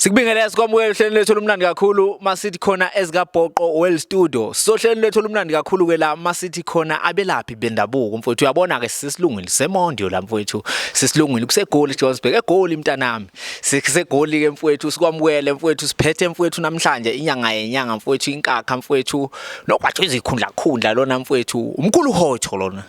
Sikubingelele, sikwamukele ohlelweni lethu olumnandi kakhulu masithi khona ezikaBhoqo World Studio. Sohlelweni lethu olumnandi kakhulu ke la masithi khona abelaphi bendabuko, mfowethu. Uyabona ke, sisilungile semondio la, mfowethu. Sisilungile kuseGoli, Johannesburg, eGoli, mntanami. SiseGoli ke, mfowethu, sikwamukele, mfowethu. Siphethe, mfowethu, namhlanje inyanga yenyanga, mfowethu, inkakha, mfowethu, nokwathi izikhundla khundla lona, mfowethu, umkhulu Hotho lona.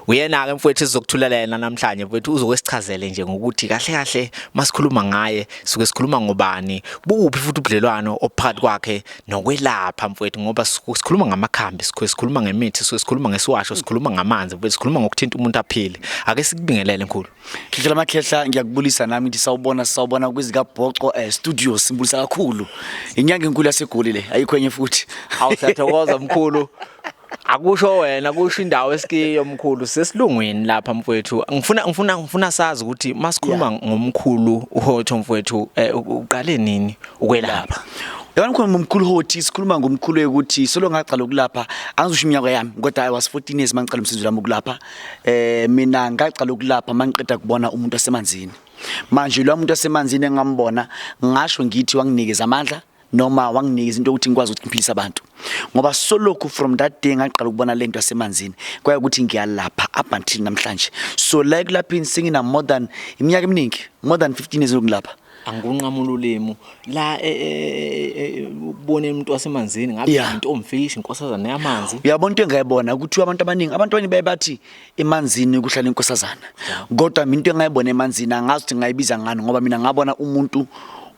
Uyena ke, mfowethu, sizokuthulela yena namhlanje, mfowethu. Uzokwesichazele nje ngokuthi kahle kahle masikhuluma ngaye suke sikhuluma ngobani, buphi futhi ubudlelwano ophakathi kwakhe nokwelapha, mfowethu, ngoba sikhuluma ngamakhambi, sikhuluma ngemithi, sikhuluma ngesiwasho, sikhuluma ngamanzi, mfowethu, sikhuluma ngokuthinta umuntu aphile. Ake sikubingelele, mkhulu. Khehla lamakhehla, ngiyakubulisa nami, ngithi sawubona, sawubona kwezikaBhoqo Studio. Simbulisa kakhulu. Inyanga enkulu yaseGoli le, ayikho enye futhi. Awu, siyathokoza, mkhulu. Akusho wena, kusho indawo esikiyo, mkhulu. Sesilungwini lapha, mfowethu. Ngifuna sazi ukuthi masikhuluma ngomkhulu uHotho, mfowethu, uqale nini ukwelapha? Yabona, mkhulu, ngomkhulu Hothi, sikhuluma ngomkhulu ukuthi solo ngaqala ukulapha, angizusho iminyaka yami, kodwa I was 14 years mangiqala umsebenzi wami ukulapha. Mina ngaqala ukulapha mangiqeda kubona umuntu osemanzini. Manje lo muntu osemanzini engambona, ngasho ngithi wanginikeza amandla noma wanginikeza into yokuthi ngikwazi ukuthi ngiphilise abantu, ngoba solokhu from that day ngaqala ukubona lento yasemanzini, kwaye ukuthi ngiyalapha up until namhlanje. So la ekulapheni sengina more than iminyaka eminingi, more than 15 years yokulapha. Angikunqamula ulimi la, ukubona umuntu wasemanzini ngabe into omfishi, inkosazana yamanzi? Uyabona, into engayibona ukuthi abantu abaningi baye bathi emanzini kuhlala inkosazana, kodwa mina into engayibona emanzini angazi ukuthi ngayibiza ngani, ngoba mina ngabona umuntu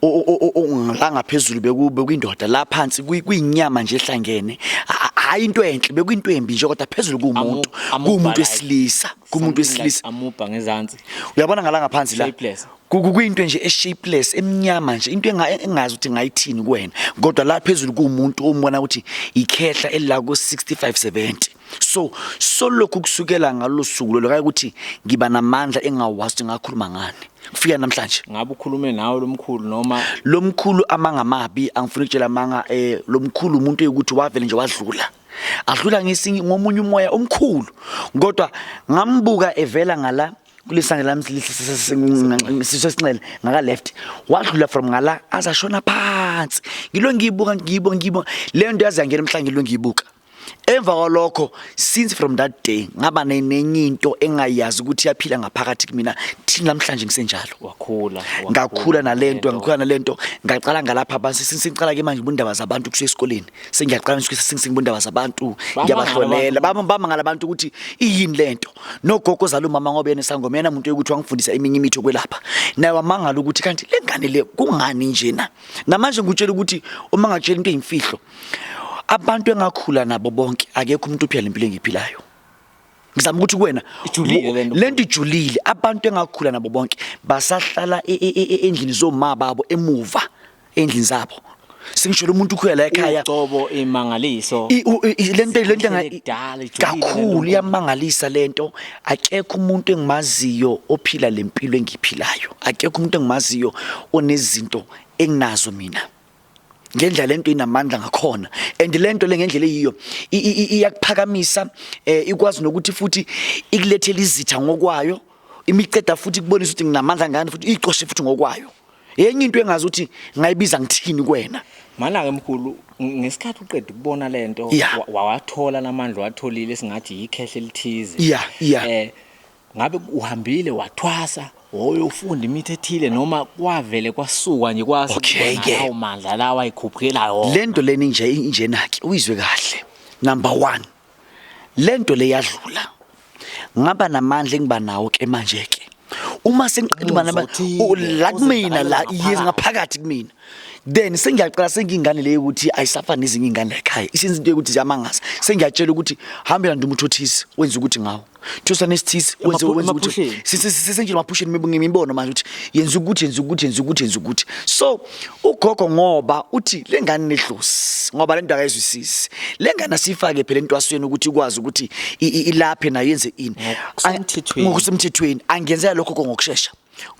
la ngaphezulu bekuyindoda, la phansi kuyinyama nje ehlangene. Hayi, into enhle, bekuyinto embi nje, kodwa phezulu kuwumuntu, kuwumuntu wesilisa, kuwumuntu wesilisa. Amuba ngezansi. Uyabona ngala ngaphansi la Shapeless. Kuyinto nje e-shapeless, emnyama nje, into engazi ukuthi ngayithini kuwena, kodwa la phezulu kuwumuntu ombona ukuthi ikhehla elila ku 65 70. So solokhu kusukela ngalolu suku lolo kaye ukuthi ngiba namandla engawazi ukuthi ngakhuluma ngani kufika namhlanje. Ngabe ukhulume nawe lo mkhulu noma? Lo mkhulu, amanga amabi, angifuni ukutshela amanga. Lo mkhulu umuntu ukuthi wavele nje wadlula, adlula ngesinye ngomunye umoya omkhulu, kodwa ngambuka evela ngala kulesandla lami sesinxele ngaka left, wadlula from ngala azashona phansi. Ngilo ngiyibuka, ngiyibuka, ngiyibuka le nto, yaze yangena emhlangeni lo ngiyibuka. Emva kwalokho, since from that day, ngaba nenye into engayazi ukuthi iyaphila ngaphakathi kumina thina namhlanje ngisenjalo. Wakhula. Ngakhula nalento, ngakhula nalento, ngaqala ngalapha abantu. Sengicala ke manje ubundaba zabantu kusuka esikoleni, sengiyaqala ngisuke sengibundaba zabantu. Ngiyabahlolela, bamangala abantu ukuthi iyini lento. Nogogo zalo mama, ngoba yena esangoma, yena umuntu ukuthi wangifundisa eminye imithi yokwelapha, naye wamangala ukuthi kanti le ngane le kungani njena. Namanje ngikutshela ukuthi uma ngakutshela into eyimfihlo, abantu engakhula nabo bonke, akekho umuntu ophila lempilo engiyiphilayo. Ngizama ukuthi kuwena Ijulile lento. Lento ijulile. Abantu engakhula nabo bonke basahlala endlini zoma babo, emuva endlini zabo. Singisho lo muntu ukhula la ekhaya. Ucobo imangaliso. Lento Kudala, ijulile kakhulu. Lento. Iyamangalisa lento. Akekho umuntu engimaziyo ophila lempilo engiyiphilayo, akekho umuntu engimaziyo onezinto enginazo mina ngendlela lento inamandla ngakhona. And lento le ngendlela eyiyo iyakuphakamisa, ikwazi nokuthi futhi ikulethele izitha ngokwayo, imiceda futhi ikubonisa ukuthi nginamandla ngani, futhi icoshe futhi ngokwayo. Yenye into engazi ukuthi ngayibiza ngithini kuwena. Mana-ke, mkhulu, ngesikhathi uqeda ukubona lento, wawathola lamandla watholile, singathi ikhehle elithize, Yeah. Ngabe uhambile wathwasa, woyofunda imithi ethile, noma kwavele kwasuka nje kwase Okay-ke. lawo mandla lawa ayikhuphukelayo wona? Lento leni nje injena-ke, uyizwe kahle. Number 1, lento le yadlula, ngaba namandla engiba nawo ke manje ke uma sengiqeda uba Umuzwa othile la kumina la ozenzakalela yes, ngaphakathi kumina. Then sengiyaqala sengiyingane leyo ukuthi ayisafani nezinye ingane la ekhaya, isenza into yokuthi ziyamangaza. Sengiyatshela ukuthi hambe landa umuthi othize, wenze ukuthi ngawo, thusa nesithise, wenze wenze ukuthi Emaphusheni. Sesengile emaphusheni, ngimibono manje ukuthi yenza ukuthi, yenza ukuthi, yenza ukuthi, yenza ukuthi. So ugogo ngoba uthi le ngane nedlozi, ngoba le nto akayizwisisi le ngane, asiyifake phela entwasweni ukuthi ikwazi ukuthi ilaphe nayo, yenze ini. Ngokusemthethweni. Ngokusemthethweni angenzela lokho ngokushesha,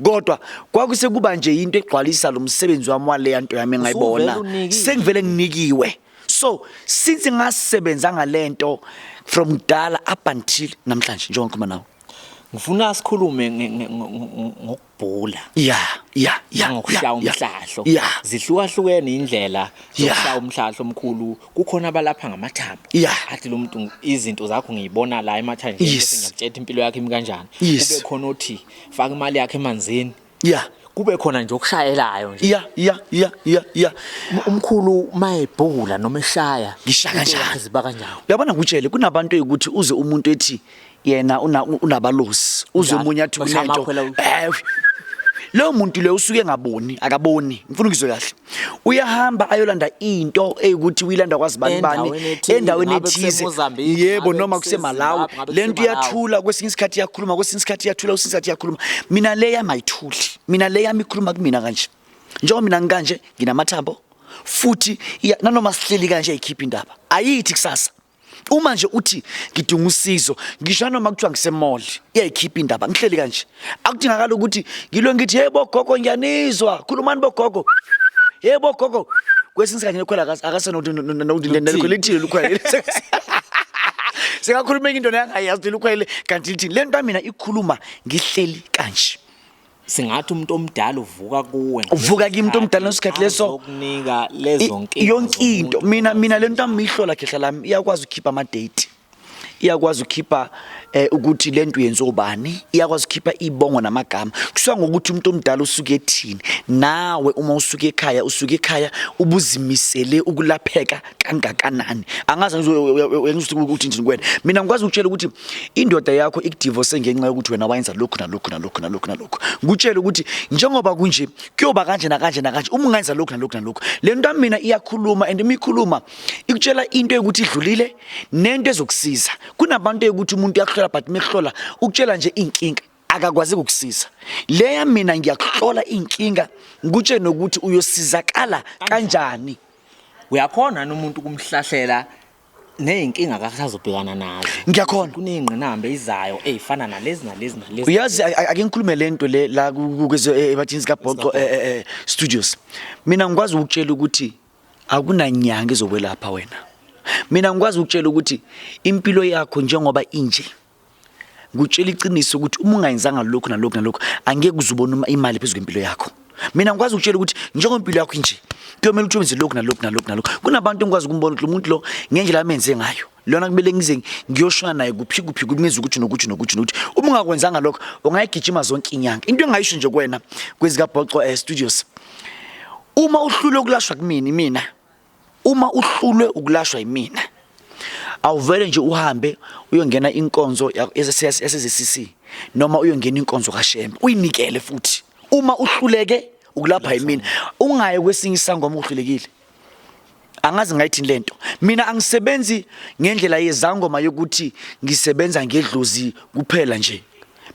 kodwa kwakuse kuba nje into egcwalisa lo msebenzi wami waleya nto yami engayibona. Usuvele unikiwe. Sengivele nginikiwe. So since ngasebenza ngalento from kudala up until namhlanje njengoba ngikhuluma nawe. Ngifuna sikhulume ngokubhula. Ya, Ngokushaya umhlahlo. Zihlukahlukene indlela zokushaya umhlahlo omkhulu. Kukhona abalapha ngamathambo. Athi lo muntu izinto zakho ngiyibona la emathanjeni bese ngiyakutshela impilo yakho imi kanjani. Kube khona othi faka imali yakhe emanzini. Kube khona nje okushayelayo nje. Ya ya ya ya ya. Umkhulu mayebhula noma eshaya. Ngishaya kanjani? Ziba kanjani? Uyabona ngutshele kunabantu ukuthi uze umuntu ethi yena unabalozi uze omunye athi unento loyo muntu leyo usuke engaboni, akaboni. Ngifuna ukuzwe kahle, uyahamba ayolanda into eyikuthi uyilanda kwazibani bani endaweni ethize, yebo, noma kuseMalawi. Lento iyathula kwesinye isikhathi, iyakhuluma kwesinye isikhathi, iyathula kwesinye isikhathi, iyakhuluma. Mina le yami ayithuli, mina le yami ikhuluma kumina kanje, njengoba mina ngikanje nginamathambo futhi nanoma sihleli kanje ayikhiphi indaba, ayithi kusasa. Uma nje uthi ngidinga usizo, ngisho noma kuthiwa ngise-mall, iyayikhipha indaba ngihleli kanje. Akudingakala ukuthi ngilwe ngithi hey bogogo, ngiyanizwa, khulumani bogogo, hey bogogo. Kwesinye isikhathi nekhwela akasenokuthi lukhwela sekakhuluma enye into nayangayazi lukhwele, kanti lithini le nto. Mina ikhuluma ngihleli kanje. Singathi umuntu omdala uvuka kuwe. Uvuka kimi umuntu omdala ngesikhathi leso. Ukunika lezo nkinga. Yonke into. Mina lento amihlola khehla lami iyakwazi ukukhipha ama date, iyakwazi ukukhipha ukuthi lento yenziwa ubani, iyakwazi ukukhipha ibongo namagama, kusuka ngokuthi umuntu omdala usuke ethini. Nawe uma usuke ekhaya, usuke ekhaya ubuzimisele ukulapheka kangakanani. Angazi ngizothi ukuthi njini kuwena. Mina ngikwazi ukutshela ukuthi indoda yakho ikudivorce ngenxa yokuthi wena wayenza lokhu nalokhu nalokhu nalokhu nalokhu, ngikutshele ukuthi njengoba kunje kuyoba kanje nakanje nakanje uma ungayenza lokhu nalokhu nalokhu. Le nto mina iyakhuluma, and uma ikhuluma ikutshela into yokuthi idlulile nento ezokusiza. Kunabantu yokuthi umuntu uyakuhlola, but mekuhlola ukutshela nje inkinga, akakwazi ukukusiza. Leya mina ngiyakuhlola inkinga, ngikutshele nokuthi uyosizakala kanjani. Uyakhona umuntu kumhlahlela ney'nkinga akasazobhekana nazo? Ngiyakhona. Kuney'ngqinamba ezizayo ey'fana nalezi nalezi nalezi. Uyazi, ake ngikhulume lento le la ebathini sikaBhoqo Studios. Mina ngikwazi ukutshela ukuthi akunanyanga ezokwelapha wena. Mina ngikwazi ukutshela ukuthi impilo yakho njengoba inje, ngutshela iqiniso ukuthi uma ungayenzanga lokhu nalokhu nalokhu, angeke uze ubone imali phezu kwempilo yakho. Mina ngikwazi ukutshela ukuthi njengoba impilo yakho inje, kuyomele ukuthi wenze lokhu nalokhu nalokhu nalokhu. Kunabantu engikwazi ukumbona ukuthi lo muntu lo, ngendlela amenze ngayo lona, kumele ngize ngiyoshona naye kuphi kuphi, kumenza ukuthi nokuthi nokuthi nokuthi. Uma ungakwenzanga lokho, ungayigijima zonke inyanga. Into engayisho nje kuwena kwezikaBhoqo Studios, uma uhlulwe ukulashwa kumina, mina, uma uhlulwe ukulashwa yimina, awuvele nje uhambe uyongena inkonzo yase-ZCC noma uyongena inkonzo kaShembe, uyinikele futhi. Uma uhluleke ukulapha yimina, ungayi kwesinye isangoma uhlulekile. Angazi ngayithini lento. Mina angisebenzi ngendlela yezangoma yokuthi ngisebenza ngedlozi kuphela nje.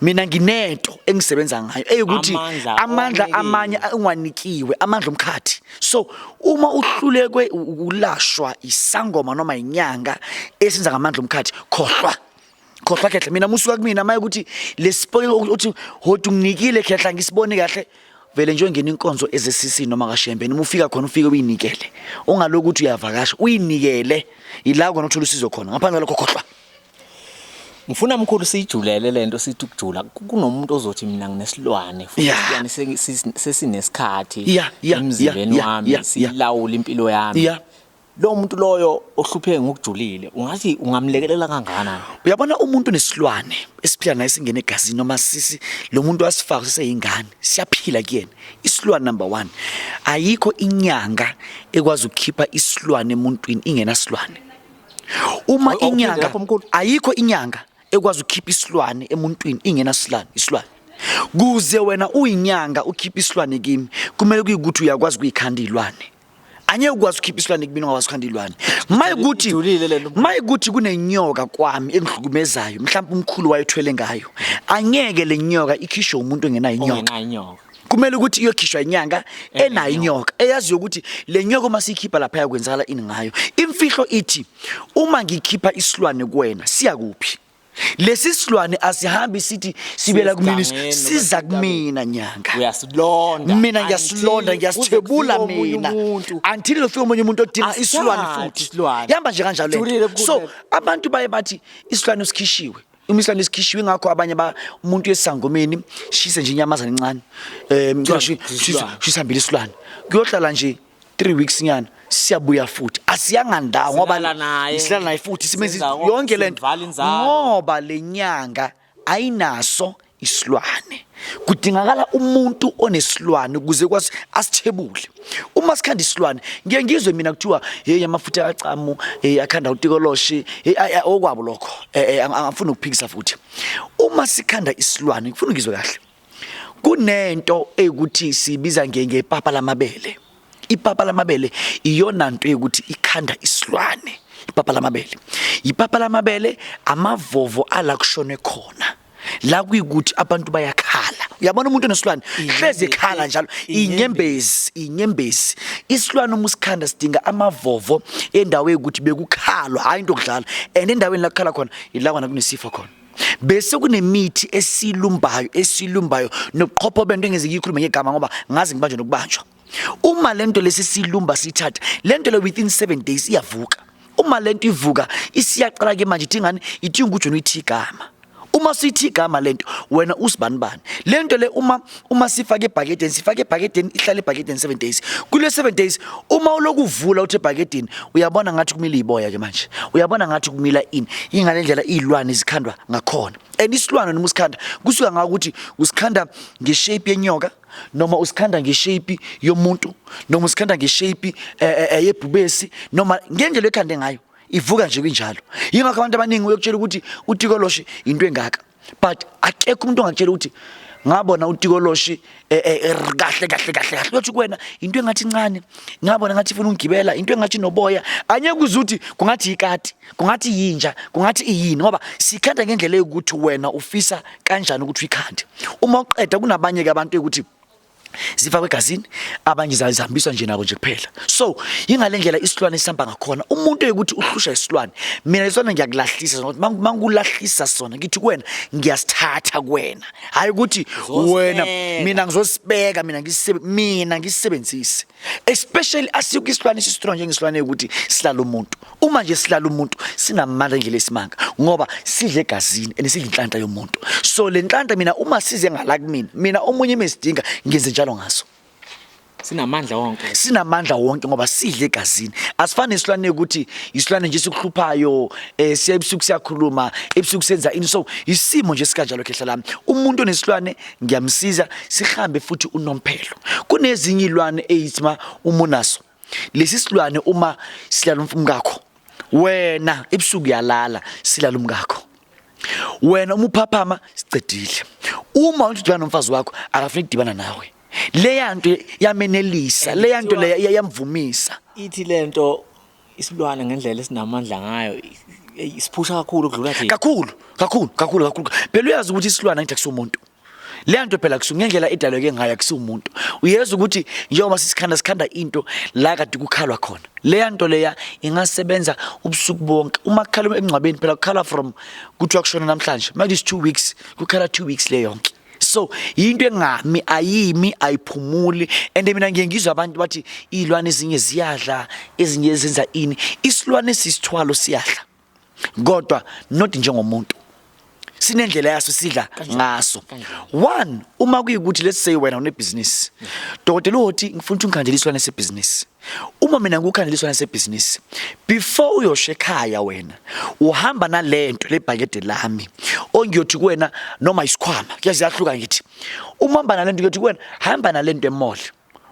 Mina nginento engisebenza ngayo eyukuthi Amandla amandla onikiwe. Amanye ungwanikiwe amandla omkhathi. So uma uhlulekwe ukulashwa isangoma noma inyanga esenza ngamandla omkhathi, khohlwa, khohlwa khehle. Mina musuka kumina maye ukuthi lesipoke uthi hodi unginikile khehla, ngisibone kahle, vele nje ungena inkonzo ezeCC noma kaShembe, noma ufika khona ufike uyinikele, ungaloku ukuthi uyavakasha, uyinikele, ila khona uthola usizo khona. Ngaphandle kwalokho, khohlwa. Ngifuna mkhulu siyijulele lento, sithi ukujula. Kunomuntu ozothi mina nginesilwane futhi isilwane sesinesikhathi emzimbeni wami silawula impilo yami. Lo muntu loyo ohlupheke ngokujulile, ungathi ungamlekelela kangakanani? Uyabona, umuntu nesilwane esiphila naye singene egazini, noma sisi lo muntu wasifaka seseyingane, siyaphila kuyena isilwane. Number 1, ayikho inyanga ekwazi ukukhipha isilwane emuntwini ingenasilwane. Uma Awuphinde inyanga lapho, mkhulu. Ayikho inyanga ekwazi ukukhipha isilwane emuntwini ingenasilwane. Isilwane, kuze wena uyinyanga ukhipha isilwane kimi, kumele kuyikuthi uyakwazi ukuyikhanda iy'lwane. Angeke ukwazi ukukhipha isilwane kumina ungakwazi ukukhanda iy'lwane. Mayikuthi Ijulile le nto. Mayikuthi kunenyoka kwami engihlukumezayo, mhlawumbe umkhulu wayethwele ngayo, angeke le nyoka ikhishwe umuntu ongenayo inyoka. Ongenayo inyoka. Kumele ukuthi iyokhishwa inyanga enayo inyoka, eyaziyo ukuthi le nyoka uma siyikhipha lapha kwenzakala ini ngayo. Imfihlo ithi uma ngikhipha isilwane kuwena, siya kuphi lesi silwane? Asihambi sithi sibela kumina. Sisesigangeni noma Siza sisentabeni. kumina nyanga. Uyasilonda. Mina ngiyasilonda. Until Ngiyasithebula kuze kufike omunye mina umuntu. Until lofika omunye umuntu odinga isilwane Asithathi futhi. isilwane. Ihamba nje kanjalo lento. Julile, mkhulu So lento. abantu baye bathi isilwane sikhishiwe. Uma isilwane sikhishiwe, ingakho abanye ba umuntu esangomeni shise nje inyamazana encane, shisa mbili isilwane, kuyohlala nje 3 weeks nyana, siyabuya futhi, asiyanga ndawo ngoba Silala naye. Silala naye futhi, simenze Senza konke, yonke lento simvala inzalo. Ngoba lenyanga ayinaso isilwane, kudingakala umuntu onesilwane ukuze kwazi asithebule. Uma sikhanda isilwane, ngiye ngizwe mina kuthiwa, hey, amafutha kacamu, hey, akhanda utikoloshe, hey, ay, ay, okwabo lokho. Angifuni ukuphikisa futhi. Uma sikhanda isilwane, ngifuna ngizwe kahle, kunento eyukuthi sibiza ngepapa lamabele. Ipapa lamabele iyona nto yokuthi ikhanda isilwane. Ipapa lamabele, ipapa lamabele, amavovo ala kushone khona la kuyikuthi abantu bayakhala. Uyabona, umuntu onesilwane hlezi ekhala njalo, inyembezi, inyembezi. Isilwane uma usikhanda sidinga amavovo endawo yokuthi bekukhalwa, hayi into okudlala. And endaweni la kukhala khona ila kona kunesifo khona, bese kunemithi esilumbayo, esilumbayo nobuqhopho bento engeze ngiyikhulume ngegama ngoba ngazi ngibanjwe nokubanjwa. Uma lento lesi silumba, sithatha lento le, within 7 days iyavuka. Uma lento ivuka, isiyaqala ke manje ithi ngani, ithi ukuthi wena uyithi igama. Uma sithi igama lento, wena usibani bani lento le, uma sifake ebhakedeni, sifake ebhakedeni, ihlale ebhakedeni 7 days. Kule 7 days, uma ulokuvula uthi ebhakedeni, uyabona ngathi kumila iboya ke manje, uyabona ngathi kumila ini. Ingale ndlela izilwane zikhandwa ngakhona. And isilwane noma usikhanda kusuka ngawo ukuthi usikhanda ngeshape yenyoka, noma usikhanda ngeshape yomuntu, noma usikhanda ngeshape yebhubesi, noma ngendlela ekhande ngayo, ivuka nje kunjalo. Yingakho abantu abaningi uyokutshela ukuthi utikoloshe into engaka, but akekho umuntu ongakutshela ukuthi ngabona utikoloshe kahle kahle kahle kahle. Uyothi kuwena into engathi incane, ngabona ngathi ifuna ungigibela, into engathi noboya. Anyeke uze uthi kungathi ikati, kungathi yinja, kungathi iyini, ngoba sikhanda ngendlela yokuthi wena ufisa kanjani ukuthi uyikhande. Uma uqeda, kunabanye ke abantu ukuthi zifakwe egazini, abanye zihambiswa nje nabo nje kuphela. So ingale ndlela isilwane sihamba ngakhona. Umuntu eyukuthi uhlusha isilwane, mina isilwane ngiyakulahlisa sona. Mangikulahlisa sona, ngithi kuwena ngiyasithatha kuwena, hayi ukuthi wena Uzosibeka. Mina ngizosibeka, mina ngisebenzise. Especially asikho isilwane esistrong njengesilwane ukuthi silala umuntu. Uma nje silala umuntu, sinamandla indlela esimanga, ngoba sidle egazini and sidle inhlanhla yomuntu. So le nhlanhla mina uma size ngala kumina, mina omunye mesidinga ngenze njalo ngaso. Sinamandla wonke. Sinamandla wonke ngoba sidle egazini. Asifani nesilwane ukuthi isilwane nje sikuhluphayo, siya ebusuku, siyakhuluma ebusuku, senza ini. So isimo nje sikanjalo, khehla lami. Umuntu onesilwane ngiyamsiza, sihambe futhi unomphelo. Kunezinye ilwane eyithi ma umunaso lesi silwane, uma silala umkakho, wena ebusuku uyalala, silala umkakho, wena uma uphaphama sicedile. Uma uthi udibana nomfazi wakho, akafuni ukudibana nawe. Leya nto yamenelisa, leya nto leya yamvumisa. Ithi lento isilwane ngendlela esinamandla ngayo isiphusha kakhulu ukudlula thina. Kakhulu, kakhulu, kakhulu, kakhulu. Phela uyazi ukuthi isilwane angithi akusiwumuntu leya nto. Phela kusuka ngendlela edaleke ngayo, akusiwumuntu. Uyezwa ukuthi njengoba sisikhanda, sikhanda into la kade kukhalwa khona, leya nto leya ingasebenza ubusuku bonke. Uma kukhala emngcwabeni, phela kukhala from kuthiwa kushona namhlanje, manje is 2 weeks, kukhala 2 weeks le yonke. So yinto engami, ayimi, ayiphumuli. And mina ngiye ngizwe abantu bathi iy'lwane ezinye ziyadla, ezinye zenza ini. Isilwane sisithwalo, siyadla, kodwa not njengomuntu, sinendlela yaso sidla ngaso. One, uma kuyikuthi, let's say wena unebhizinisi, dokotela uthi ngifuna ukuthi ungikhandele isilwane sebhizinisi. Uma mina ngikukhandela isilwane sebhizinisi, before uyosho ekhaya, wena uhamba nalento lebhakede lami ongiyothi kuwena, noma isikhwama, kuyaziyahluka. Ngithi uma uhamba nalento, ngiyothi kuwena hamba nalento emall.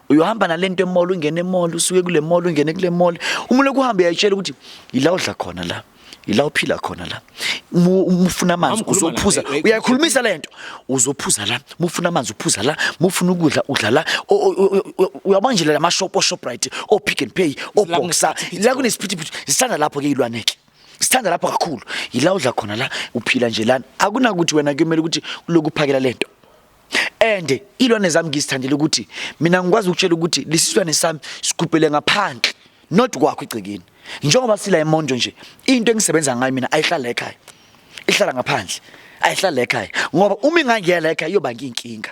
Uyohamba nalento emall, ungene emall, usuke kule mall ungene kule mall. Uma lokhu uhamba, uyayitshela ukuthi ila udla khona la, ila uphila khona la. Uma ufuna amanzi Uma ukhuluma uzophuza. naye, Uyayikhulumisa lento, uzophuza la. Uma ufuna amanzi uphuza la, uma ufuna ukudla udla la. Uyabona nje la mashop, o-Shoprite, o-Pick and Pay, o-Boxer, la kunesiphithiphithi, zithanda lapho ke ilwane ke, sithanda lapho kakhulu. Yila udla khona la, uphila nje lana, akunakuthi wena kuyomele ukuthi uloku uphakela lento. And ilwane zami ngizithandela ukuthi mina ngikwazi ukutshela ukuthi lesi silwane sami sigubhele ngaphandle, not kwakho igcekeni. Njengoba sila emonto nje, into engisebenza ngayo mina ayihlala ekhaya, ihlala ngaphandle, ayihlala ekhaya, ngoba uma ingangena la ekhaya iyoba inkinga.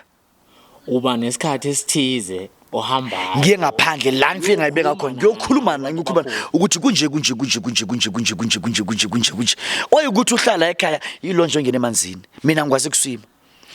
Uba nesikhathi esithize. Ohambayo. Ngiye ngaphandle la ngifike ngayibeka khona, ngiyokhuluma na, ngiyokhuluma ukuthi kunje kunje kunje kunje kunje kunje kunje kunje kunje kunje kunje. Oyikuthi uhlala ekhaya yilo nje ongena emanzini, mina ngikwazi ukuswima.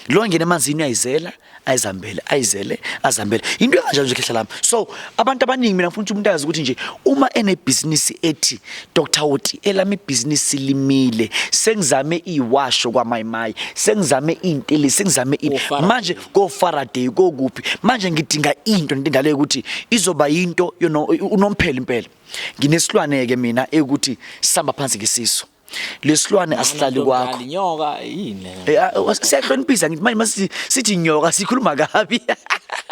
Lo ngena emanzini uyayizela, ayizambele, ayizele, azambele. Into ekanjalo nje, khehla lami. So abantu abaningi, mina ngifuna ukuthi umuntu azi ukuthi nje uma enebhizinisi ethi, "Dr Woti, elami ibhizinisi limile, sengizame iwasho kwamayimayi, sengizame iy'nteli, sengizame ini Ko-Faraday. manje ko-Faraday, kokuphi, manje ngidinga into nto ukuthi izoba yinto unomphela impela." Nginesilwane-ke mina ekuthi sihamba phansi ngesisu. Lesilwane asihlali kwakho. Inyoka yini le? Siyahloniphisa, ngithi manje masithi sithi nyoka sikhuluma kabi.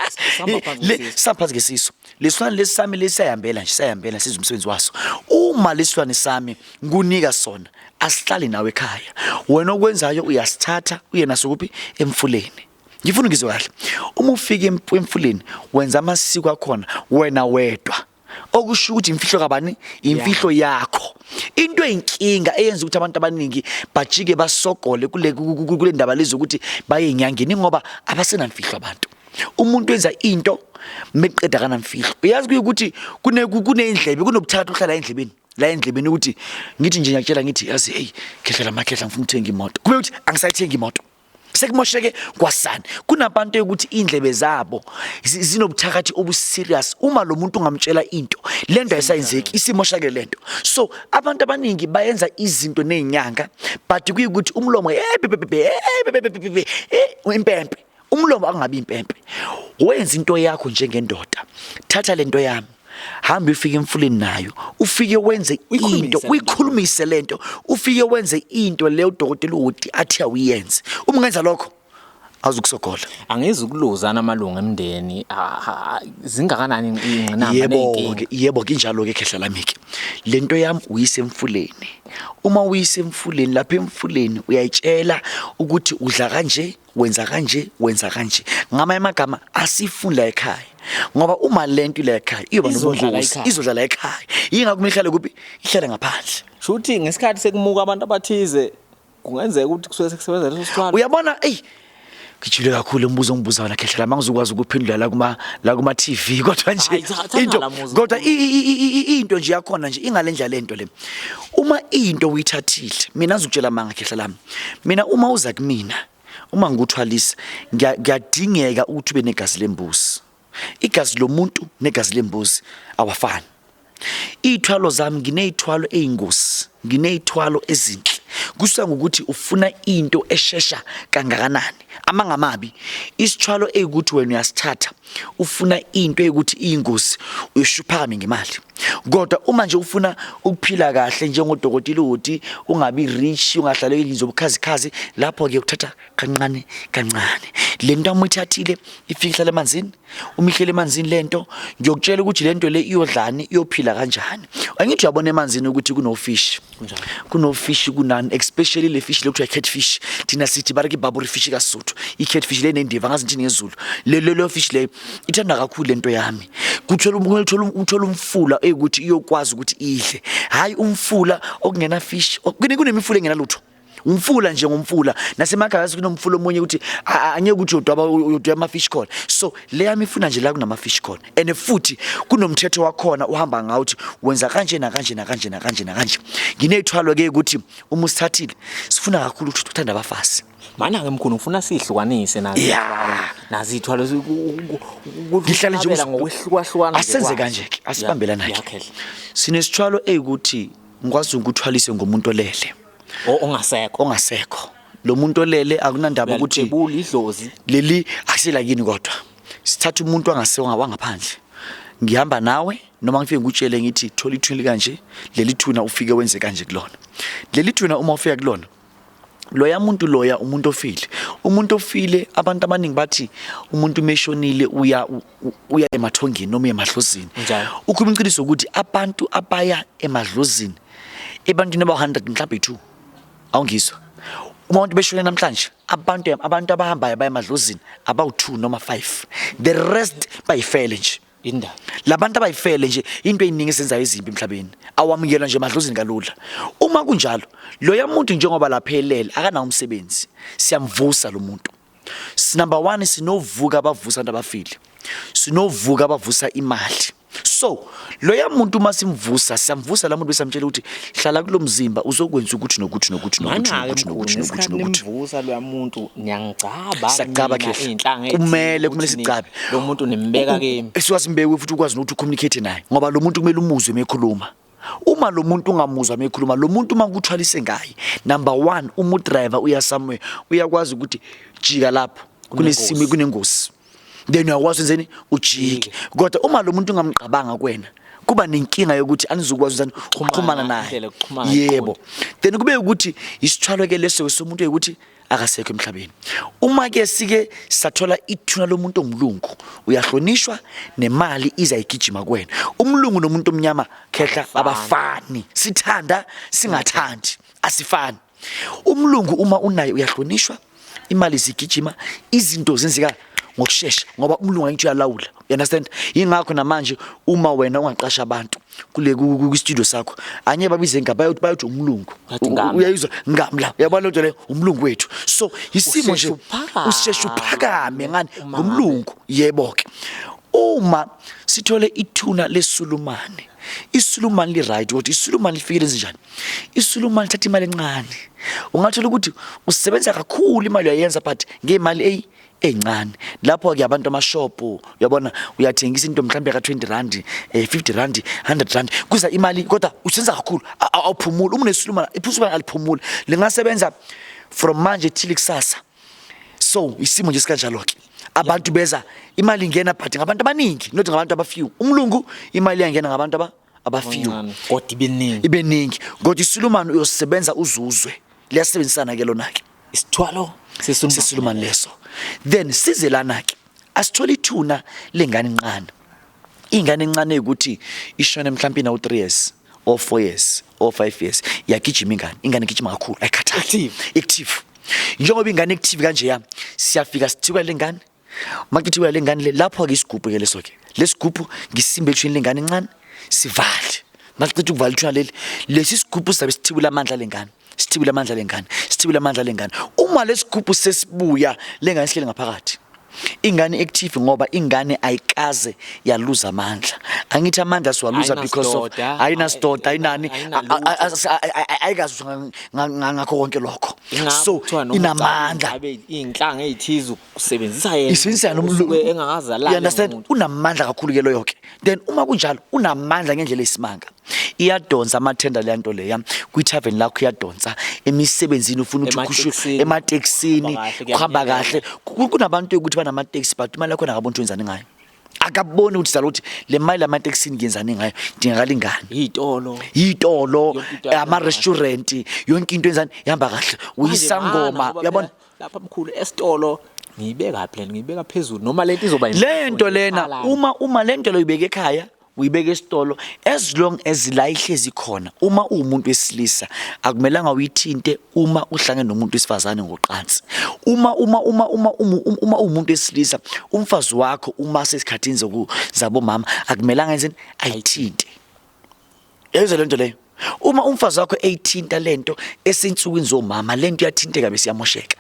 Sihamba phansi ngesisu. Sihamba phansi ngesisu. Lesilwane lesi sami lesiyahambela nje, siyahambela siza umsebenzi waso. Uma lesilwane sami ngunika sona, asihlali nawe ekhaya. Wena okwenzayo uyasithatha uye naso kuphi? Emfuleni. Ngifuna ngizwe kahle. Uma ufika emfuleni wenza amasiko akhona wena wedwa, okusho ukuthi imfihlo kabani? Imfihlo yakho. Into eyinkinga eyenza ukuthi abantu abaningi bajike basogole kule ndaba lezi ukuthi baye enyangeni, ngoba abasenamfihlo abantu. Umuntu wenza into meqeda kanamfihlo. Uyazi kuyikuthi kunendlebe, kunobuthatha uhlala endlebeni la endlebeni, ukuthi ngithi nje ngiyakutshela, ngithi, "Yazi, hey khehla lamakhehla, ngifuna ukuthenga imoto," kube ukuthi angisayithengi imoto, sekumosheke kwasani. Kunabantu ukuthi indlebe zabo zinobuthakathi obuserious. Uma lo muntu ungamtshela into, lento ayisayenzeki, isimoshake lento. So abantu abaningi bayenza izinto nezinyanga, but kuyikuthi umlomo be, be, be, be, be, be, be, be, impempe. Umlomo akungabi impempe. Wenza into yakho njengendoda, thatha lento yami, hamba ufike emfuleni nayo, ufike wenze Uyikhulumise into lento. Uyikhulumise lento, ufike wenze into leyo udokotela uwuthi athi awuyenze. Uma ungenza lokho awuzukusogola. Angizukuluzana amalungu emndeni, zingakanani ingqinamba Yebo. ney'nkinga? Ke yebo ke, injalo ke khehla lami ke. Lento yami uyise emfuleni. Uma uyise emfuleni, lapha emfuleni uyayitshela ukuthi udla kanje, wenza kanje, wenza kanje. Ngamanye amagama asifuni la ekhaya, ngoba uma lento la ekhaya iyoba Izodlala nobungozi. ekhaya. Izodlala ekhaya. Yingakho kumele ihlale kuphi? Ihlale ngaphandle. Shuthi ngesikhathi sekumuka abantu abathize kungenzeka ukuthi kusuke sekusebenza leso sithwalo. Uyabona, eyi, ngijule kakhulu umbuzo ongibuza wona, khehla lami. Angizukwazi ukuphendula la kuma TV, kodwa nje Hayi, thatha into la muzi. Kodwa into nje yakhona nje ingalendlela lento le. Uma into uyithathile, mina ngizokutshela manga, khehla lami, mina uma uza kumina, uma ngikuthwalisa, kuyadingeka ukuthi ube negazi lembuzi. Igazi lomuntu negazi lembuzi awafani. Iy'thwalo zami, nginey'thwalo ey'ngozi, nginey'thwalo ezinhle, kusuka ngokuthi ufuna into eshesha kangakanani. Amangamabi isithwalo eyikuthi wena uyasithatha ufuna into eyikuthi iyingozi, uyoshuphakame ngemali. Kodwa uma nje ufuna ukuphila kahle njengodokotela uthi ungabi rich, ungahlali endlini zobukhazikhazi, lapho-ke uthatha kancane kancane. Le nto amuyithathile ifike ihlala emanzini. Uma ihlele emanzini lento, ngiyokutshela ukuthi lento le iyodlani, iyophila kanjani. Angithi uyabona emanzini ukuthi kuno-fish, kuno-fish, kunani, especially le fish le kuthiwa i-catfish. Thina sithi bare ke baburi fish kaSotho. I-catfish le nendiva, ngazi ngithini ngesiZulu. Le leyo fish leyo ithanda kakhulu lento yami. Kuthola uthola uthola umfula eyukuthi iyokwazi ukuthi idle, hayi umfula okungena fish. Kunemifula engenalutho, umfula nje ngomfula. Nasemakhaya kunomfula omunye ukuthi angeke ukuthi uyodwaba, uyodweba ama-fish khona. So le yami ifuna nje la kunama-fish khona, and futhi kunomthetho wakhona uhamba ngawo ukuthi wenza kanje nakanje nakanje nakanje nakanje. Nginey'thwalo-ke ukuthi uma usithathile sifuna kakhulu ukuthi uthanda abafazi. Mana-ke mkhulu, ngifuna sihlukanise nazi. Nazi iy'thwalo Ngihlale nje ngokwehlukahlukana nje Asenze kwazo. kanje-ke, asibambelana-ke. Ya, khehla. Sinesithwalo eyikuthi ngikwazi ukuthwalise ngomuntu olele. Ongasekho. Ongasekho. Lo muntu olele akunandaba ukuthi Uyalithwebula idlozi. Leli akusela kini, kodwa sithatha umuntu angasekho wangaphandle. Ngihamba nawe noma ngifike ngikutshele, ngithi thola ithuna kanje, leli thuna ufike wenze kanje kulona. Leli thuna uma ufika kulona, loya muntu loya, umuntu ofile, umuntu ofile, abantu abaningi bathi umuntu meshonile uya emathongeni noma uya emadlozini. Njalo. Ukhuluma iqiniso ukuthi abantu abaya emadlozini ebantwini aba-100 mhlawumbe 2. Awungizwa, uma abantu beshone namhlanje, abantu abahambayo baya emadlozini abawu-2 noma 5, the rest bayifele nje. Indaba. Labantu abayifele nje, into eziningi esenzayo ezimbi emhlabeni, awamukelwa nje emadlozini kalula. Uma kunjalo, loya muntu njengoba lapha elele akanawo umsebenzi, siyamvusa lo muntu. Number 1, sinovuka abavusa abantu abafile, sinovuka abavusa imali. So loya muntu uma simvusa, siyamvusa la muntu, besamtshela ukuthi hlala kulo mzimba, uzokwenza ukuthi nokuthi nokuthi nokuthi Mana-ke nokuthi mkhulu, nokuthi nokuthi ngesikhathi nokuthi. nimvusa loya muntu, niyangicaba? Siyacaba, nina Khehla. iy'nhlanga ey'thile Kumele ukuthi sicabe. Lo muntu nimbeka kimi. Esiwasimbeke futhi ukwazi nokuthi ucommunicate naye, ngoba lo muntu kumele umuzwe uma ekhuluma. Uma lo muntu ungamuzwa uma ekhuluma, lo muntu uma kuthwalise ngaye, number 1, uma udriver uya somewhere, uyakwazi ukuthi jika lapho kunesimo, kunengozi, then uyakwazi wenzeni, ujike. Kodwa uma lo muntu ungamqabanga kuwena, kuba nenkinga yokuthi anizukwazi wenzani, ukuxhumana naye. Indlela yokuxhumana. Yebo, then kube ukuthi isithwalo ke leso somuntu ukuthi akasekho emhlabeni. Uma ke sike sathola ithuna lomuntu omlungu, uyahlonishwa, nemali iza igijima kuwena. Umlungu nomuntu omnyama, khehla, abafani, sithanda singathandi, asifani. Umlungu uma unaye uyahlonishwa, imali zigijima, izinto zenzeka ngokushesha, ngoba umlungu angithi uyalawula, you understand? Yingakho namanje uma wena ungaqasha abantu kule ku-studio sakho, anye babize ngaba bayothi umlungu. Bathi ngam. Uyayizwa ngamla, uyabona lento leyo, umlungu wethu. So isimo nje Usheshe uphakame. Usheshe uphakame ngani? Uma Ngumlungu. Yebo ke, uma sithole ithuna lesulumane, isulumane li right, kodwa isulumane lifike lenze njani? Isulumane lithatha imali encane. Ungathola ukuthi usebenza kakhulu, imali uyayenza, but ngemali encane. Lapho ke abantu amashopu, uyabona, uyathengisa into mhlawumbe ka 20 rand, 50 rand, 100 rand, kuza imali, kodwa usenza kakhulu, awuphumuli. Uma unesulumane, iphusumane aliphumuli, lingasebenza from manje till kusasa. So isimo nje sikanjalo ke, abantu beza, imali ingena, but ngabantu abaningi, not ngabantu abafew. Umlungu imali iyangena ngabantu abafew. Abancane, kodwa ibe ningi. Ibe ningi, kodwa isulumane uyosebenza uzuzwe. Liyasebenzisana ke lona ke. Isithwalo sesulumane. Sesulumane leso. Then size lana ke, asithola ithuna lengane encane, ingane encane ukuthi ishone mhlawumbe na 3 years or 4 years or 5 years. Iyagijima ingane, ingane igijima kakhulu, ayikhathali. Active. Active. Njengoba ingane active kanje, ya, siyafika sithiwa lengane, makuthiwa lengane le, lapho ke isigubhu ke leso ke, lesigubhu ngisimbe ethuneni lengane encane, sivale. Maqeda ukuvala ithuna leli, lesi sigubhu sizabe sithibula amandla lengane, sithibula amandla lengane, sithibula amandla lengane. Uma lesigubhu sesibuya, lengane sihleli ngaphakathi, ingane active, ngoba ingane ayikaze yaluza amandla. Angithi amandla siwaluza because of Ayinasidoda, ayinasidoda, ayinani, ayinalutho. ayikazi ngakho konke lokho. Ingakho So kuthiwa noma inamandla. ngabe iy'nhlanga ey'thize usebenzisa yena Isebenzisa yena usuke engakazalali You understand? ngumuntu. Unamandla kakhulu ke loyo ke. Then uma kunjalo, unamandla ngendlela esimanga, iyadonsa amathenda leya nto leya. Kwi-tavern lakho iyadonsa, emisebenzini ufuna ukuthi ukhushulwe. Ematekisini. Ematekisini. Kuhamba kahle, Kuhamba kuyamenyelwa. kahle. Kunabantu ukuthi banamateksi, but imali yakhona akaboni ukuthi wenzani ngayo, akaboni ukuthi sala ukuthi le mali yamatekisini ngiyenzani ngayo, ndingakalingani. Iy'tolo. Yitolo. Yonke into ihamba. Ama-restaurant, yonke into enzani, ihamba kahle. Uyisangoma. Manje, ngoba Uyabona? phela lapha mkhulu esitolo ngiyibeka phi lento? Ngiyibeka phezulu noma lento izoba Le nto lena, uma le nto lo uyibeka ekhaya, uyibeka esitolo, as long as la ihlezi khona, uma uwumuntu wesilisa akumelanga uyithinte uma uhlangene nomuntu wesifazane ngoqansi. Uma uwumuntu wesilisa, umfazi wakho uma sesikhathini zabomama akumelanga yenzeni, ayithinte. Yezwa lento leyo? Uma umfazi wakho eyithinta lento esensukwini zomama, lento iyathinteka bese iyamosheka,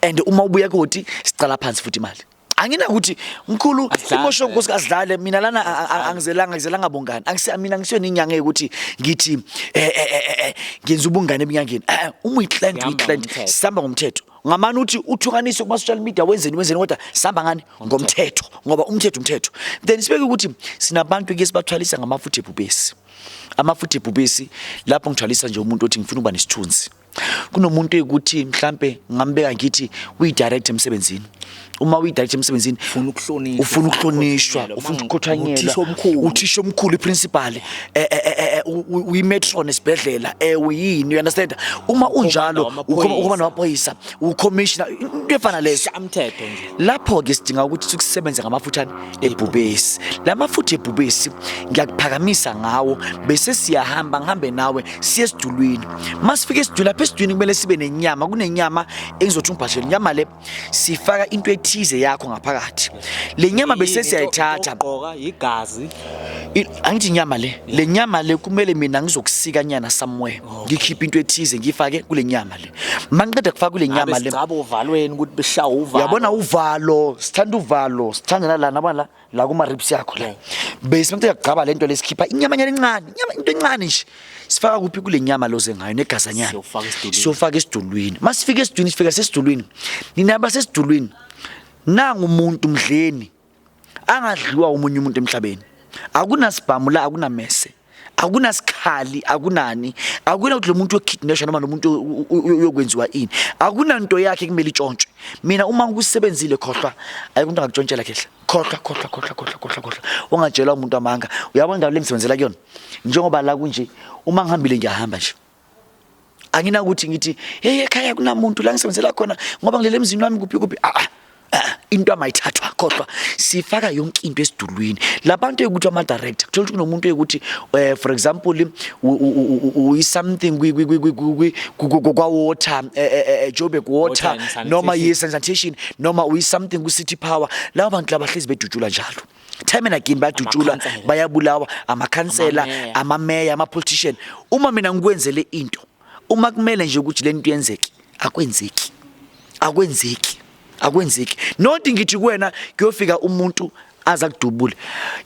and uma ubuya koti sicala phansi futhi imali. Anginakuthi mkhulu Asidlale. Imosho nkosi, asidlale. Mina lana angizelanga, ngizelanga bungani. Angisi mina, ngisiyona inyanga ukuthi ngithi ngenza ubungane ebunyangeni. Uma uyiclient, Sihamba uyiclient. ngomthetho. Sihamba ngomthetho. Ngamane uthi uthukanise kuma social media, wenzeni wenzeni, kodwa sihamba ngani? Ngomthetho, ngoba umthetho umthetho. Then sibeke ukuthi sinabantu ke sibathwalisa ngamafutha ebhubesi. Amafutha ebhubesi, lapho ngithwalisa nje umuntu othi ngifuna ukuba nesithunzi. Kunomuntu ukuthi mhlambe ngambeka ngithi uyi-director emsebenzini. Uma uyi-director emsebenzini, Ufuna ukuhlonishwa, ufuna ukuhlonishwa, ukukhothanyelwa, ufuna ukukhothanyelwa. Uthisha omkhulu. Uthisha omkhulu, iprincipal, uyi-matron esibhedlela, uyini, you understand? Uma unjalo, wamaphoyisa. Ukhomanda wamaphoyisa, ucommissioner, into efana lezo. Umthetho nje. Lapho ke sidinga ukuthi sikusebenze ngamafuthane ebhubesi. La mafutha ebhubesi ngiyakuphakamisa ngawo, bese siyahamba, ngihambe nawe siye esidulwini. Masifika esidulwini, lapha esidulwini kumele sibe nenyama. Kunenyama engizothi ungibhashele inyama le, sifaka into ethize yakho ngaphakathi le nyama, bese Yini, siyayithatha. Into yokugqoka, igazi? Angithi inyama le, le nyama le kumele mina ngizokusika nyana somewhere, ngikhiphe into ethize ngiyifake kule nyama le. Mangiqeda kufaka kule nyama le, sigcaba ovalweni ukuthi beshawa uvalo. Uyabona uvalo, sithanda uvalo, sithanda nala nabona la la kuma ribs yakho la. Bese mangiqeda kugcaba lento lesikhipha inyama nyana encane, inyama into encane nje. Sifaka kuphi? Kule nyama loze ngayo negazanyana. Siyofaka esidulwini. Siyofaka esidulwini. Masifika esidulwini, sifika sesidulwini, nina abasesidulwini, nangu umuntu mdleni angadliwa omunye umuntu emhlabeni. Akunasibhamu la, akunamese, akunasikhali, akunani, akuna ukuthi lo muntu wekidnashwa noma lo muntu uyokwenziwa ini, akunanto yakhe kumele itshontshwe. Mina uma ngikusebenzile, khohlwa, ayikho umuntu angakutshontshela, khehla. Khohlwa, khohlwa, khohlwa, khohlwa, khohlwa, khohlwa, ungatshelwa umuntu amanga. Uyabona indawo le ngisebenzela kuyona, njengoba la kunje, uma ngihambile ngiyahamba nje, anginakuthi ngithi hey, ekhaya kunamuntu la ngisebenzela khona ngoba ngilele emzini wami kuphi kuphi. Ah ah, ah, into amayithathwa, khohlwa. Sifaka yonke into esidulwini labantu ekuthi ama director, kuthola ukuthi kunomuntu ekuthi for example uyi something kwa water, Joburg Water. Water and sanitation. Noma yes, sanitation, noma uyi something ku City Power. Labo bantu labahlezi bedutshula njalo, time and again bayadutshula. Amakhansela. Bayabulawa amakhansela. Amameya. Amameya, ama-politician. Uma mina ngikwenzele into, uma kumele nje ukuthi le nto yenzeke, akwenzeki, akwenzeki, akwenzeki. Not ngithi kuwena kuyofika umuntu aza kudubule,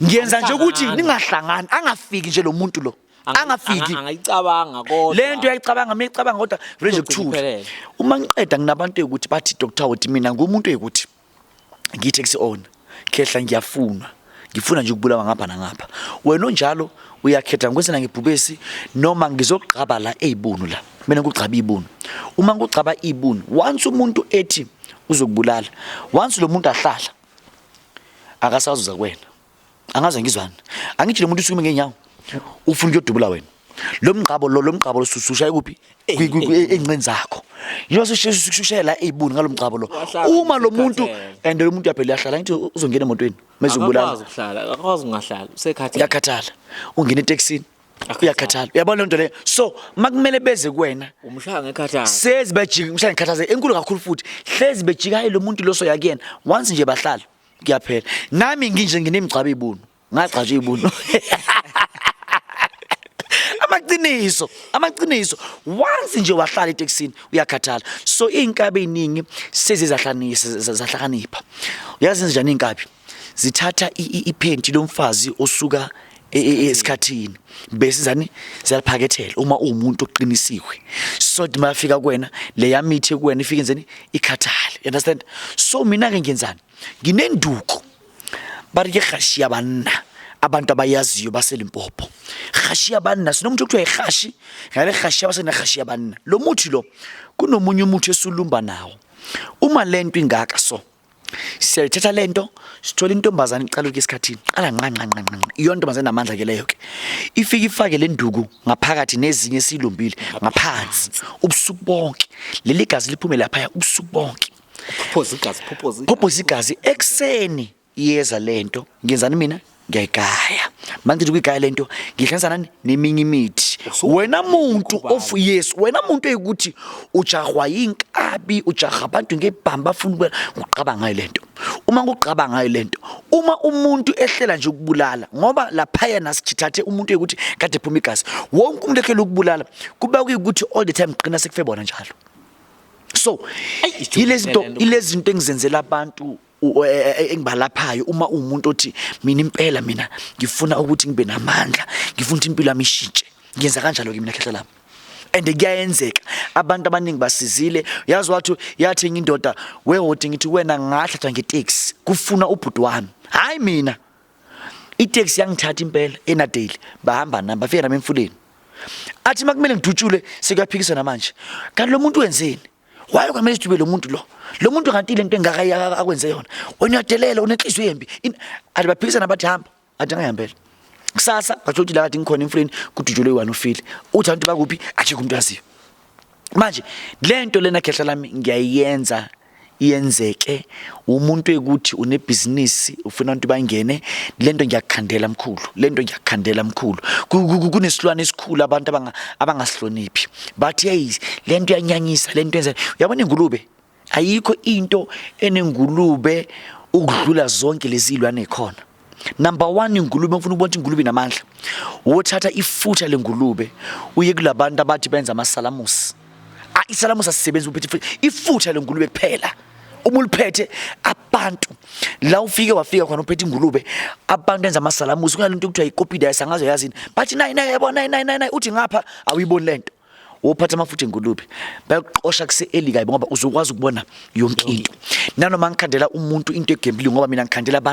ngiyenza nje ukuthi Anihlangani. ningahlangani, angafiki nje lo muntu lo, angafiki. Angayicabanga kodwa. Le nto uyayicabanga, mina icabanga kodwa vele nje Izogcina kuthula. iphelele. Uma ngiqeda, nginabantu ekuthi bathi, "Dr Hoti, mina ngumuntu ekuthi ngiyi-taxi owner, khehla, ngiyafunwa, ngifuna nje ukubulawa ngapha nangapha." Wena onjalo uyakhetha ngikwenzela ngebhubesi noma ngizogqaba la eyibunu la. Mina ngugcaba ibunu. Uma ngugcaba ibunu, once umuntu ethi uzokubulala, once lo muntu ahlala, akasazuza kuwena, angaze ngizwane. Angithi lo muntu usukume ngenyawo ufuna ukuyodubula wena, lo mgqabo lo, lo mgqabo lo sushaye kuphi? Ey'nqeni zakho, njengoba sushayela ey'buni ngalo mgqabo lo. Wahlala Uma lo muntu usekhathele. And lo muntu uyaphela uyahlala, angithi uzongena emotweni mezokubulala. Akakwazi ukuhlala, akakwazi ukungahlali, usekhathele. Uyakhathala, ungena etekisini. Akhathala. Uyakhathala, uyabona le nto leyo. So makumele beze kuwena, Umshaya ngekhathala. sezi bejika, mhlawumbe ngikhathaze enkulu kakhulu futhi, hlezi bejika, hayi, lo muntu lo soya kuyena. Once nje bahlala, kuyaphela. Nami nginje nginemigcaba ibunu, ngagcatshwa ibunu. Amaqiniso, amaqiniso, once nje wahlala etekisini uyakhathala. So iy'nkabi ey'ningi sezizahlanisa, zahlakanipha. Uyazi njani? Iy'nkabi zithatha iphenti lomfazi osuka esikhathini, bese zani ziyaliphakethela. Uma uwumuntu oqinisiwe, so mafika kuwena leya mithi kuwena ifike enzeni? Ikhathale, you understand? So mina ke ngiyenzani? Nginenduku, ba re ke kgashi ya banna. Abantu abayaziyo baseLimpopo, kgashi ya banna, sinomuntu okuthiwa ikgashi ngale kgashi yabasenekgashi ya banna. Lo muthi lo, kunomunye umuthi esulumba nawo. Uma lento ingaka, so siyayithatha lento, sithola intombazane iqala ukuya esikhathini, qala nqa nqa nqa nqa, iyo ntombazane enamandla ke leyo ke, ifike ifake le nduku ngaphakathi nezinye esilumbile ngaphansi ubusuku bonke. Leli gazi liphume laphaya ubusuku bonke. Phophoza igazi, phophoza igazi. Phophoza igazi. Ekuseni iyeza lento. Ngiyenzani mina? Ngiyayigaya. Manje kuyigaya lento, ngihlanganisa nani? Neminye imithi. Wena muntu of yes, wena muntu eyikuthi ujahwa inkabi, ujaha abantu ngebhamba, bafuna ukubulala, nguqaba ngayo lento. Uma nguqaba ngayo lento, uma umuntu ehlela nje ukubulala, ngoba laphaya nasichithathe umuntu eyikuthi kade phuma igazi, wonke umuntu ehlela ukubulala, kuba kuyikuthi all the time qina sekufe bona njalo. So Ijule yilezi zinto, le nto. ilezi zinto engizenzela abantu engibalaphayo. Uma uwumuntu othi mina impela mina ngifuna ukuthi ngibe namandla, ngifuna ukuthi impilo yami ishintshe, ngiyenza kanjalo ke mina, khehla lami, and kuyayenzeka. Abantu abaningi basizile. Yazi wathi yathi enye indoda, "Wehoti," ngithi wena, "ngahlatshwa ngeteksi, kufuna ubhuti wami, hayi mina." Iteksi yangithatha impela eNadale, bahamba nami, bafika nami emfuleni. Athi makumele ngidutshule, sekuyaphikisana manje, kanti lo muntu wenzeni? Waye kwamele sidube lo muntu lo, lo muntu kanti le nto engaka akwenze yona, wena uyadelela, unenhliziyo embi. Athi baphikisana, bathi hamba, athi angihambele kusasa. Ngathola ukuthi la kade ngikhona emfuleni kudutshulwe one, ufile. Uthi abantu bakuphi? Akekho umuntu aziyo. Manje le nto lena, khehla lami, ngiyayenza iyenzeke. Umuntu ekuthi unebhizinisi, ufuna abantu bangene le nto, ngiyakukhandela mkhulu, le nto ngiyakukhandela mkhulu. Kunesilwane esikhulu abantu abangasihloniphi, bathi hey, le nto iyanyanyisa, le nto yenza. Uyabona ingulube, ayikho into enengulube ukudlula zonke lezi zilwane ekhona. Number 1, ingulube, ngifuna ukubona ukuthi ingulube inamandla. Wothatha ifutha lengulube uye kulabantu abathi benza amasalamusi. Ah, isalamusi asisebenzi, uphethe ifutha lengulube kuphela. Uma uliphethe, abantu la ufike wafika khona uphethe ingulube, abantu enza amasalamusi, kunalento kuthiwa ikopida, sangazo yazini, bathi nayi nayi, yabona, nayi nayi nayi nayi, uthi ngapha awuyiboni lento. Wophatha amafutha engulube, bayakuxosha kuse-early kabi, ngoba uzokwazi ukubona yonke into. Nanoma ngikhandela umuntu into egambling, ngoba mina ngikhandela abantu.